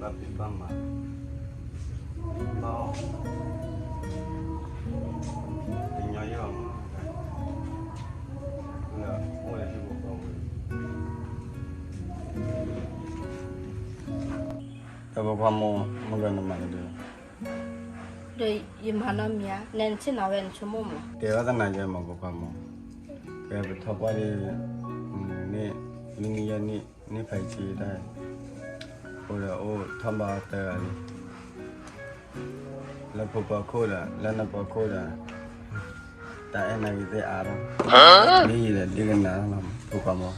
ဘၣ်မၤ ဘၣ်အီၣ် တညီယဲၢ်ဘၣ်မး လၢအိၣ်လၢဟံၣ်ဖိဃီဖိ တၢ်ဖိခွါမိၢ် မ့ၢ်ကနမၤကဒု ဒီးယမၤနီတမံၤဧါ, နဲနဆ့ၣ်နီၤဝဲနဆိကမိၣ်မး. တဲဘၣ်သနာ်က့မး ဖိခွါမိၢ်, ကဲပထီၣ်ပှၢ်ဒီး န့ၣ် လံနံၣ်ယဲၢ်နံၣ် န့ၢ်ဖဲဆံတၢ်, အိၣ်ဒီးအိၣ်ထီၣ်ဘၣ်အီၤသၢဂၤလံ. လၢဖိပှၤခိၣ်ဒီး လၢနပှၤခိၣ်ဒီး တၢ်အဲၣ်နၤဂ့ၤသ့ၣ်အါထီၣ်, မ့ၢ်ယံာ်ဒီးဒ်ကနၤလီၤ ဖိခွါမိၢ်.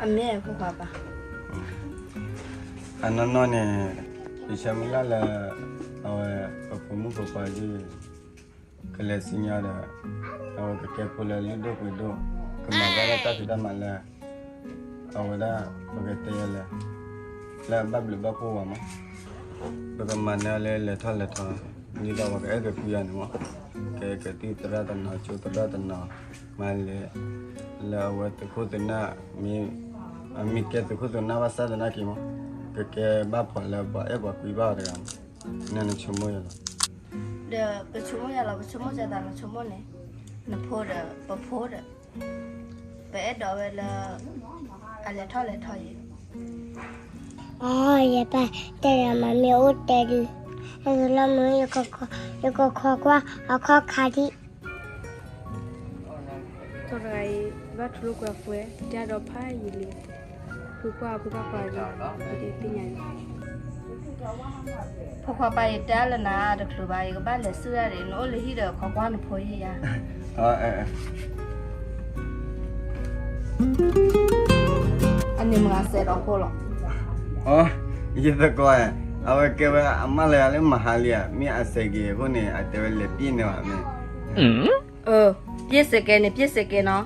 အမ့ၢ်ဖိခွါပၢ်, အနီၢ်နီၢ်န့ၣ် ယဆၢမုၢ်လၢ်လၢ အဝဲ ပဖိမုၣ်ဖိခွါဒ် ကလဲၤစံၣ်ညီၣ်ဒီး အဝဲကကဲဖိလၢလုၢ်ဒိၣ်ပှ့ၤဒိၣ်, ကမၤဘၣ်လၢတၢ်ဖံးတၢ်မၤလၢ အဝဲဒၣ်ပကတဲယဲလဲၣ်, လၢအဘၣ်ဘျုးဘၣ်ဖှိၣ်ဝဲမး, ပကမၤန့ၢ်အီၤလၢလဲၤထီၣ်လဲၤထီ, ဒ်သိးပကအဲၣ်က့ၤကွံာ်ယၤန့ၣ်မး, ကဲကတုၤသရၣ်တနီၤ ဆိသရၣ်တနီၤ, မၤလဲၤ လၢအဝဲသုးခိၣ်သုးနၢ်, မ့ၢ် အမ့ၢ်ကဲသုးခိၣ်သုးနၢ်ဘၣ်ဆၣ်သနာ်က့မး, ကကဲဘၣ်ပှၤလၢပှၤအဲၣ်ပှၤကွံဘၣ်အီၤတဂၤမး, နနဆိကမိၣ်ယဲလီၤ. ဒီးပဆိကမိၣ်ယဲလီၤ, ပဆိကမိၣ်ကဲသးလီၤဆိကမိၣ်န့ၣ်, နဖိဒီးပဖိဒီး ပအဲၣ်ဒိးဝဲလၢ အလဲၤထီၣ်လဲၤထီအံၤ. အိ ယပၢ်တဲဒီးမၤမ့ၢ်အိၣ်တဲဒုး, လၢမ့ၢ် ယကခိးကွၢ်အခီၣ်ခါဒံး. တဂၤအံၤ ဘၣ်ထူလိာ်ကွဲအဃိ တဲဒီးဖးယံာ်လံ, ဖုကွၢ်ဖုကွၢ်ကွၢ်ဒီး ယဒုးသ့ၣ်ညါန့ၣ် ဖိခွါပၢ် ယတဲလၢနၤတချုးဘၣ်, ယကဘၣ်လဲၤဆူၣ်ဒၣ်ဒံး, နအိၣ်လၢဟံၣ်ဒီးခိးကွၢ်နဖိယဲယါ. အန့ၣ်မၤစဲးဒီးဖိလီၤ. ယသကိး, အဝဲကဲဝဲအမါလၢယၤလၢမဟါလံဧါ, မ့ၢ်အစဲးက့ၤအဃိန့ၣ် အတဲဝဲလဲၤပျဲၢ်န့ၢ်ဘၣ်မ့ၢ်. ပျဲၢ်စဲးကဲန့ၣ် ပျဲၢ်စဲးကဲနီၤ.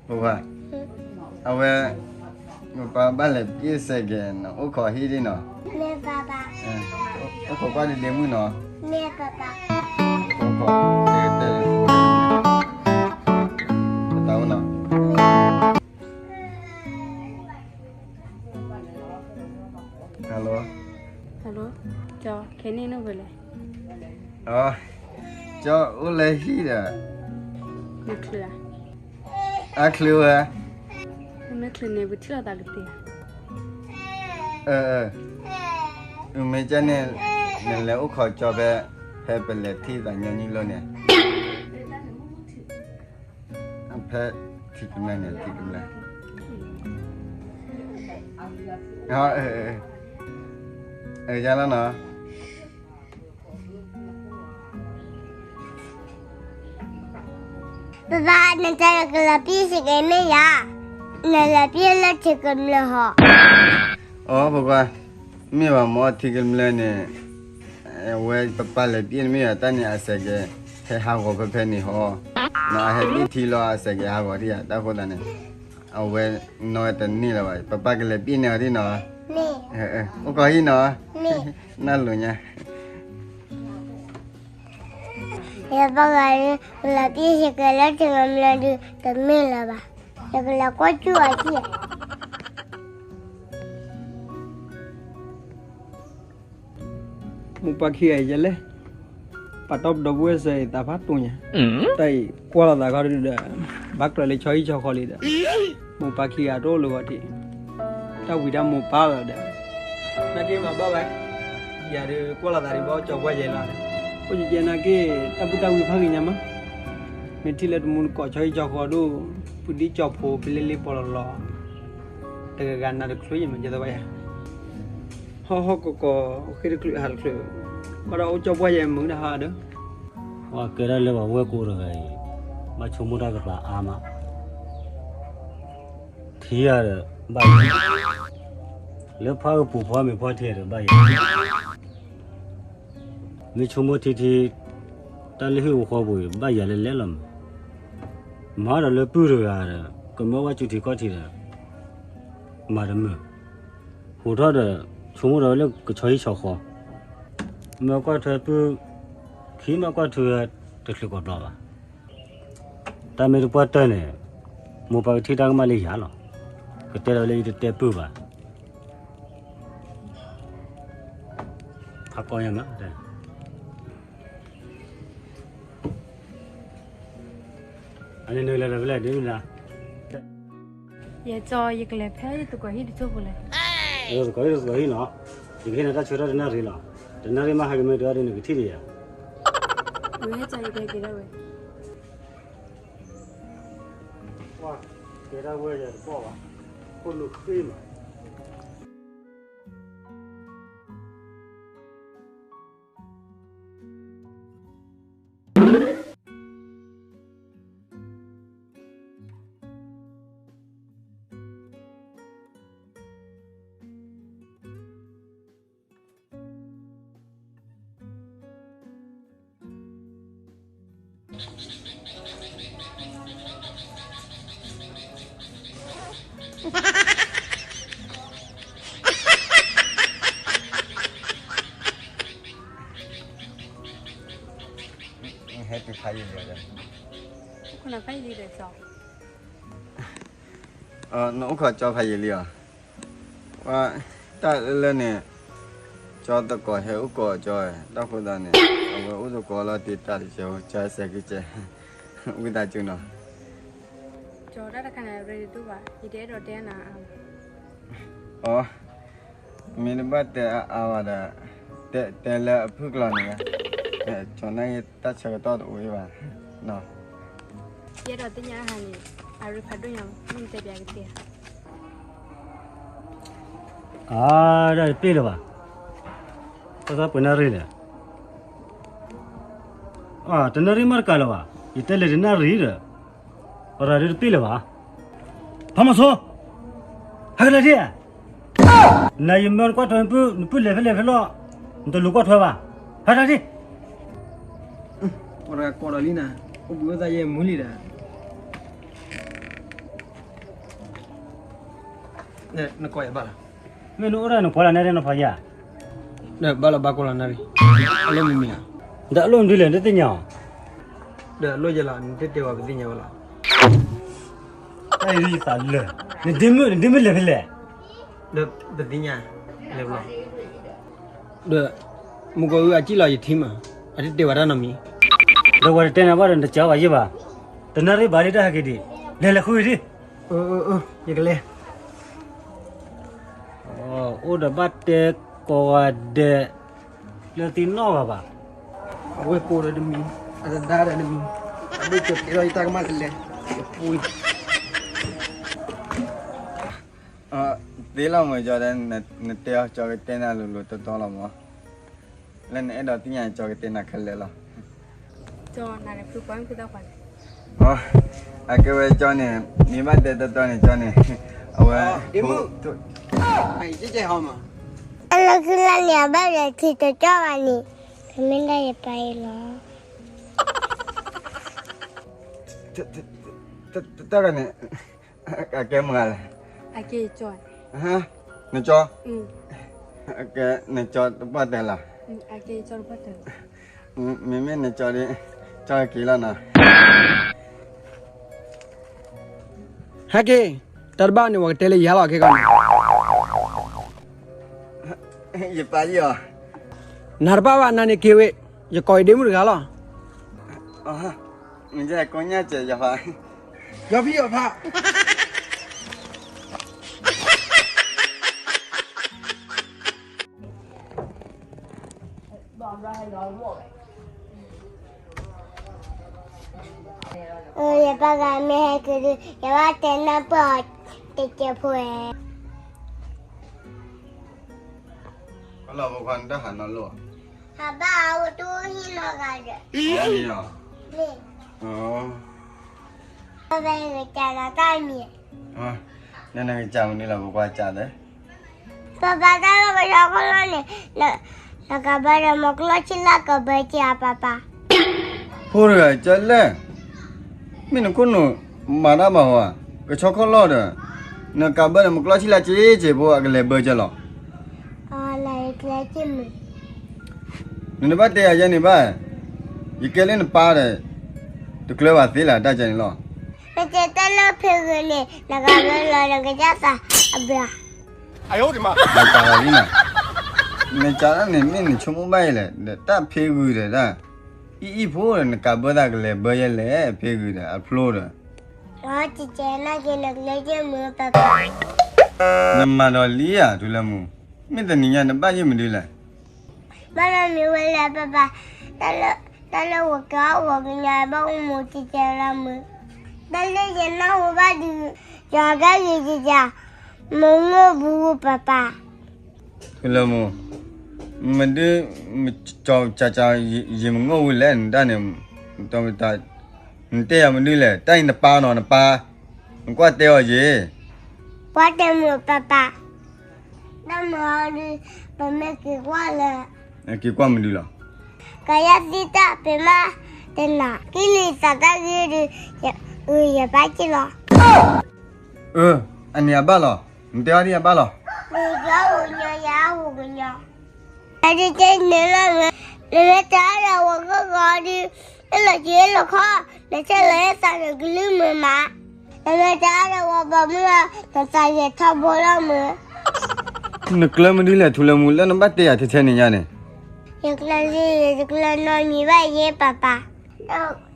ပဝၤ, အဝဲ ပၢ်ဘၣ်လဲၤပျဲၢ်စဲးကဲၤ နအိၣ်ခိးဟံၣ်ဒ်နီၤ, အိၣ်ခိးကွၢ်ဒ်လ့မုၢ်နီၤ, အိၣ်ခိးတဲတဲ ပတၢ်အိၣ်နီၤ. Hello, hello, ကၠီခဲန့ၣ်န့ၣ်ဝဲလဲၣ်. ကၠီအိၣ်လၢဟံၣ်ဒီး နချုးဧါ, အချုးဝဲ, နမ့ၢ်ချုးန့ၣ် ပထံၣ်လိာ်သးကသ့ဧါ. မ့ၢ်ကန့ၣ် နလဲၤအိၣ်ခိးကၠီဖဲ ဖဲပလဲၤထံၣ်သးညီနုၢ်လီၤန့ၣ် ဖဲထံကမျၢၢ်န့ၣ် ထံကမျၢၢ်, ယါလီၤနီၤ. ပပၢ် နတဲနကလဲၤပျဲၢ်စဲးကဲၤမ့ၢ်ယါ, နလဲၤပျဲၢ်လၢထံကမျၢၢ်ဟီ. အိ ဖိခွါ, မ့ၢ်ဘၣ်မ့ၢ်ထံကမျၢၢ်န့ၣ်, အဝဲပပၢ်လဲၤပျဲၢ်န့ၢ်မ့ၢ်ယါတၢ်န့ၣ် အစဲးကဲၤ ဟဲဟးဂီၤဖဲဖဲန့ၣ်ဟီ, နဟဲပျဲၢ်ထံလီၤ အစဲးကဲၤဟးဂီၤထံဧါ, တၢ်ဃိသတးန့ၣ် အဝဲနီၢ်ဝဲတန့ၢ်လၢၤဘၣ်, ပပၢ်ကလဲၤပျဲၢ်န့ၢ်အီၤဒ်နီၤ. အိၣ်ခိးဟံၣ်နီၤ, နလိာ်ညါ. ယပၢ်ဂၤ ကလဲၤပျဲၢ်စဲးကဲၤလၢထံကမျၢၢ်ဒုး တမ့ၢ်လၢၤဘၣ်, ယကလဲၤကွၢ်ကၠူၣ်အီၤထံၣ်. မိၢ်ပၢ်ခံဂၤအံၤယလဲၣ်, ပာ်တီပဒီပုၢ်ဝဲၢ်စၢၤအံၤသးဖးတိၢ်ညါ, တၢ်အံၤကွၢ်လိာ်သးခီဒုဒီး ဘၣ်ကြၢးလၢဆီဟံၣ်ဆီဃီလံဒီး, မိၢ်ပၢ်ခံဂၤတအိၣ်လၢၤဂီၤထံး, တၢ်ဝံၤတၢ်မိၢ်ပၢ်လီၤဒီး, နာ်က့မၤဘၣ်ဝဲ, ယၤဒုးကွၢ်လိာ်သးဒုးဘၣ်ကၠီပှၢ်ယဲလီၤ, အိၣ်ကဲနာ်က့ တၢ်ပုၢ်တၢ်ဝံၤဖးဂ့ၤညါမး, မ့ၢ်ထံၣ်လၢတမူတကိးဆီဟံၣ်ဆီဃီဒိၣ်, ပဒံၣ်ကၠီဖိပလ့လ့ပီၤလီၤလီၤ, တဂၤဂၤနၤတချုးယမ့ၢ်ကဲသိးဘၣ်ယၤ ဟီၣ်ဟီၣ်ကီၢ်ကီၢ် ဃ့တချုးဟးတချုး, ဘၣ်ဒီးအိၣ်ကၠီပှၢ်ယဲမုာ်တဟါဒီး, ပှၤကဲဒၣ်လၢပှၤဝဲၢ်ကိတဂၤအံၤ, ဘၣ်ဆိကမိၣ်တၢ်ကပၤအါမး, ထံဧါဒီး, ဘၣ်ယၤ, လၢဖးကပူၤဖီမ့ၤဖီထံဒီးဘၣ်ယၤ, မ့ၢ်ဆိကမိၣ်ထံထံ, တၢ်လၢဟံၣ်ဖိဃီဖိအံၤ ဘၣ်ယၤလၢလဲၣ်လီၤမး, မၤဒီးလၢပုၢ်တဂၤဒီး ကမၢဝဲစုထံကီၢ်ထံဒီး မၤတမုာ်, ဟူးထီၣ်ဒီး ဆိကမိၣ်ဒီးလၢကဆီဟံၣ်ဆီဃီ, မ့ၢ်ကွၢ်ထွဲပုၢ်, ခံမ့ၢ်ကွၢ်ထွဲတချုးကိးဘျီဘၣ်, တၢ်မ့ၢ်တပှၢ်တၢၢ်န့ၣ်, မိၢ်ပၢ်ကထံၣ်တၢ်ကမၣ်လၢယၤလီၤ. ကတဲဒီးလၢယတတဲပုၢ်ဘၣ်. ဟးကီညါမး. အန့ၣ်နကလဲၤဒီးဖဲလဲၣ်ဒ်မ့ၢ်ဒၣ်. ယကၠီ ယကလဲၤဖဲယသကိးဟံၣ်တစိၢ်ဖိလဲၣ်. ယသကိးဟံၣ် သကိးဟံၣ်နီၤ. ယကဟ့ၣ်နၤတၢ်ဆၢထၢၣ်တနၣ်ရံၣ်လီၤ. တနၣ်ရံၣ်မးဟဲက့ၤမ့ၢ်တအီၤဒ်နကထံၣ်ဒံးယၤ. ဝဲကၠီ ယကဟဲက့ၤဒၣ်ဝဲ. ကဲဒၣ်ဝဲယတဘီၣ်ဘၣ်, ခိၣ်နူာ်ဃ့မး. ဟဲတုၤဖးယံာ်လံ, နအိၣ်ခိးကၠီဖးယံာ်လံဧါ. ပှၤတၢ်လၢလၢန့ၣ်, ကၠီသကိးဟဲအိၣ်ကိးကၠီ, တၢ်ဃိသးန့ၣ်, အဝဲအိၣ်သကိးလီၤတံၢ်တၢ်တကဲးဖိ ကၠီစဲးကစဲး, ဝံသးစူၤနီၤ. ကၠီတၢ်တခါန့ၣ် ရ့ဒိၣ်ဘၣ်, ယတအဲၣ်ဒိးတဲနၤအါ. အိ, မ့ၢ်တဘၣ်တဲအါအါဘၣ်ဒီး, တဲလၢအဖုၣ်ကျိၤန့ၣ်, ကၠီနာ်က့ၤတၢ်ဆၢကတီၢ်တအိၣ်အံၤဘၣ်နီၤ. ယအဲၣ်ဒိးသ့ၣ်ညါဟါန့ၣ်, အရ့ဖးဒိၣ်ညါ, မ့ၢ်နတဲပျးကသ့ဧါ. အါ, ဒၣ်တပ့ၢ်လၢၤဘၣ်. တၢ်သးပှဲၤနၣ်ရံၣ်လဲၣ်. တနၣ်ရံၣ်မးတကးလၢၤဘၣ်, ယတဲလဲၤတနၣ်ရံၣ်ဒီး, ပရၤဒ်တပ့ၢ်လၢၤဘၣ်. ဖးမီၤစိ, ဟဲကဒါဒ်, နၤယမၢနကွၢ်ထွဲနပုၢ်, နပုၢ်လဲၤဖဲလဲၣ်ဖဲလဲၣ်, နတလူၤကွၢ်ထွဲဘၣ်. ဟဲကဒါဒ်. ပရၤကိးဒီးလံနၤ, အိၣ်ဘှံးအိၣ်သါယဲၢ်မုၢ်လံဒီး. နကိးယၤဘၣ်လီၤ. မ့ၢ်နအိၣ်ဒီးနကိးလီၤနၣ်ရံၣ်နီၤဖးယၤ. ဒီးဘၣ်လီၤဘၣ်ကိးလီၤနၣ်ရံၣ်, အလိၣ်မံၤမံၤဧါ. ဒီးအလိၣ်မံၤဒ်လဲၣ် နတသ့ၣ်ညါအီၤ. ဒီးအလိၣ်ယဲလီၤ နတတဲဝဲပသ့ၣ်ညါဝဲလီၤ. တၢ်အံၤယသးလၢာ်, နဒ့မုၣ် နဒ့မုၣ်လဲၤဖဲလဲၣ်. ဒီးပသ့ၣ်ညါ, လဲၤဘၣ်လီၤ. ဒီး, မုၢ်ကီၤအုၣ်အစံၣ်လီၤယထံမး, အတတဲဝဲတၢ်နီတမံၤ. ဒီးပှၤတတဲနၤဘၣ်ဒီးနတစၢ်ဘၣ်ယဲၢ်ဘၣ်. တနၣ်ရံၣ်ဘၣ်လံတၢ်ဟဲက့ၤဒံး, လဲၤလဲၤဃုဒံး. ယကလဲၤ. အိၣ်ဒီးဘၣ်တဲကိးဂၤဒဲး, လၢသ့ၣ်နီၣ်ဂၤဘၣ်. အဝဲကိးဒီးတမံၤ, အတဒါဒီးတမံၤ, အဒိၣ်ကၠီတဲလီၤယတၢ်ကမၣ်တလဲ, ယပူၤ. သ့လီၤမးကၠီဒီး, နတဲအီၤကၠီကတဲနၤလိၤလိၤတီတီလီၤမး. လၢနအဲၣ်ဒိးသ့ၣ်ညါကၠီကတဲနၤခဲလၢာ်လီၤ. အကဲဝဲကၠီန့ၣ်, မ့ၢ်ဘၣ်တဲတီတီန့ၣ်ကၠီန့ၣ်, အဝဲ, အလၢခံလၢန့ၣ် အဘၣ်လဲၤထံၣ်တကၠီဘၣ်န့ၣ်, ကမ့ၢ်ဒၣ်ယပၢ်အံၤလီၤ. တၢ်ဂၤန့ၣ်, အကဲမုၢ်ဂၤလဲၣ်. နကၠီ, အကဲနကၠီတပှၢ်တၢၢ်လီၤ. မ့မ့ၢ်နကၠီဒ်, ကၠီက့ၤလီၤနီၤ. ဟဲက့ၤ, တၢ်တဘၣ်န့ၣ် ပှၤကတဲလၢယၤလီၤခဲကီးန့ၣ်. ယပၢ်လံဧါ. နၤတဘၣ်ဘၣ်နၤန့ၣ်က့ၤဝဲ, ယကိးယဒ့မုၣ်တဂၤလီၤ. ကိးညါစဲးယီၤဖး, ယီၤဖံယီၤဖး. ယပၢ်ဂၤမ့ၢ်ဟဲက့ၤဒီး ယဘၣ်တဲနၢ်ပၢၢ်အီၤတကဲးဖိဧါ. ကလီၤဖိခွါနတၢ်ဟးနီတလီၢ်. ဟးဘၣ်အဝဲတအိၣ်ဟံၣ်နီတဂၤဒီး. မ့ၢ်, ပၢ်ပၢ်ကစၢ်ဒီးတၢ်မံၤ. နနကစၢ်မနုၤလီၤ ပကွၢ်စၢ်သ့. ပၢ်ပၢ်တၢ်လီၢ်ကဆှီခီၣ်လီၢ်န့ၣ်, နကးဘၢဒီးမုၢ်ကျီၢ်ဆံလၢ်ကဘၢက့ၤအပၢ်ပၢ်. ဖိတဂၤကၢ်လဲၣ်, မ့ၢ်နခိၣ်နူာ်မၤတၢ်ဘၣ်ဟီဧါ, ကဆှီခီၣ်လီၢ်ဒီး, နကးဘၢဒီးမုၢ်ကျီၢ်ဆံလၢ်က့ၤက့ၤဖိအကလဲၤဘၢကၢ်လီၤ. နတဘၣ်တဲယၤယဲန့ၣ်ဘၣ်, ယကဲလၢနပၢ်ဒီး, တကျၢၤဘၣ်သ့လၢတၢ်ကဲန့ၣ်လီၤ. မ့ၢ်တဲတၢ်လၢဖ့ဂုာ်န့ၣ် နကဘၢလီၤနကစၢ်သးအဘၢၣ်. မ့ၢ်ကလီၤလံနၤ, မ့ၢ်ကန့ၣ်မ့ၢ်နဆိကမိၣ်ဘၣ်အံၤလဲၣ်, ဒီးတၢ်ဖ့ဂုာ်ဒီးတၢ်, အံၣ်အံၣ်ဖိဒီး နကးဘၢသးကလဲၤဘၢယဲလဲၣ်, ဖ့ဂုာ်ဒီးအဖျိဒီး နကနၢ်က့ၤနကလဲၤက့ၤမုာ်ပၢ်ပၢ်. နမၤဒီးလံဧါ ထူလၢမူ, မ့ၢ်တနံၤညါနဘၣ်ယဲၢ်မနုၤလဲၣ်. ဘၣ်လီၤမုာ်ဝဲလၢပၢ်ပၢ်, တၢ်လၢ, တၢ်လၢဝဲကဲအီၣ်ဝဲကညီဘၣ်အိၣ်မူကကဲလီၤမုာ်, တၢ်လၢယနၢ်ဟူဘၣ်ဒုး, ယကဲဂ့ၤကက, မုာ်ငိၢ်ဘူးပၢ်ပၢ်. ထူလၢမူ, မဒုး, ကၠီကၠီ, ယမုာ်ငိၢ်ဝံၤလဲၣ် နတၢ်န့ၣ်, နတဲယၤမနုၤလဲၣ်, တၢ်အံၤနပၢ်နီၤနပၢ်, နကွၢ်တဲအီၤယ့ၢ်. ကွၢ်တဲမုာ်ပၢ်ပၢ်, တၢ်မုာ်အီၤဒုး, ပမ့ၢ်က့ၤကွၢ်လၢ, က့ၤကွၢ်မနုၤလီၤ. ကယဲၢ်သံတၢ်ပ့ၤမး, တနၤကံၢ်လံသးတၢ်ဂ့ၢ်ဒုး, ယဘၣ်က့ၤလီၤ. အၢ, အန့ၣ်အဘၣ်လီၤ, နတဲဝဲဒ်အဘၣ်လီၤ. နကညီယဟူကညီ, တၢ်ဒုးတဲန့ၣ်လီၤမုာ်, နမ့ၢ်တဲဒီးဝဲဂီၢ်ဂီၢ်ဒုး, အ့ၣ်လိာ်က့ၤအ့ၣ်လိာ်ခီ, နဆဲးလီၤယသးနကလုၢ်မုာ်မး, နမ့ၢ်တဲဒီးဝဲဘီမုၢ်, နသးယဲၢ်ထီဘိလီၤမုာ်. နကျၢၤမနုၤလဲၣ် ထူလၢမူ လၢနဘၣ်တဲယၤထဲထဲန့ၣ်ညါန့ၣ်. ယကျၢၤလံ, ယကျၢၤနီတမံၤဘၣ်ယဲၢ်ပၢ်ပၢ်,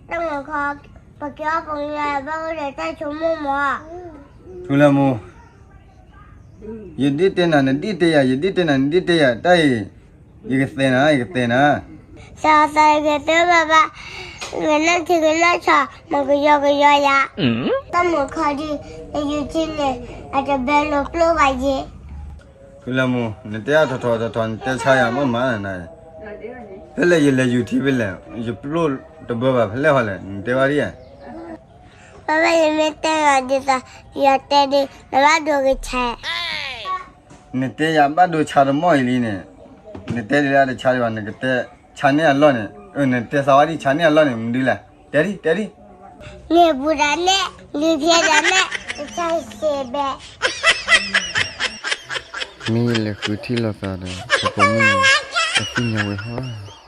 တၢ်မုာ်ခီ, ပကဲအီၣ်ပကညီဘၣ်အိၣ်ဒီးတၢ်ဆိကမိၣ်မး. ထူလၢမူ, ယဒ်တဲနၤ နဒ်တဲယၤ, ယဒ်တဲနၤ နဒ်တဲယၤ, တၢ်အံၤ, ယကသဲးနၤ, ယကသဲးနၤ. သးသးယကသဲပၢ်ပၢ်, ကနၣ်ထံကနၣ်ဆး, မ့ၢ်ကယီကယီယၤ, တၢ်မုာ်ခီဒုး, ယယူၤထံန့ၣ်, အတဘဲလိာ်ပျိၢ်ဘၣ်ယဲၢ်. ထူလၢမူ, နတဲအါထီၣ်ထီၣ်ထီၣ်ထီၣ် နတဲဆါယၤမ့ၢ်မးနၤ, ဖဲလဲၣ်ယလဲၤယူၤထံဖဲလဲၣ်, ယပျိၢ်တဘၢဘၣ်ဖဲလဲၣ်ဟီလဲၣ်, နတဲဝဲဒ်ဧါ. ပၢ်ပၢ် ယမ့ၢ်တဲနၤဒ်သိး, ယတဲဒုး နဘၣ်ဒိကဆါ. နတဲယၤဘၣ်ဒိဆါတမီၢ်အံၤလံန့ၣ်, နတဲဒ်လၢအတဆါဒံးဘၣ်, နကတဲဆါန့ၢ်အလီၢ်န့ၣ်, နတဲသးဝဲဒ်ဆါန့ၢ်အလီၢ်န့ၣ် မနုၤလဲၣ်, တဲဒ်, တဲဒ်. န့ၢ်ပူၤဒၣ်နဲၣ်, လံၤဖျဲဒၣ်နဲၣ်, တဆါစဲးဘဲ. မ့ၢ်ယလဲၤဃုထံၣ်လိာ်သးဒီး ဖိမုၣ်န့ၣ်, အသ့ၣ်ညါဝဲဟီဧါ.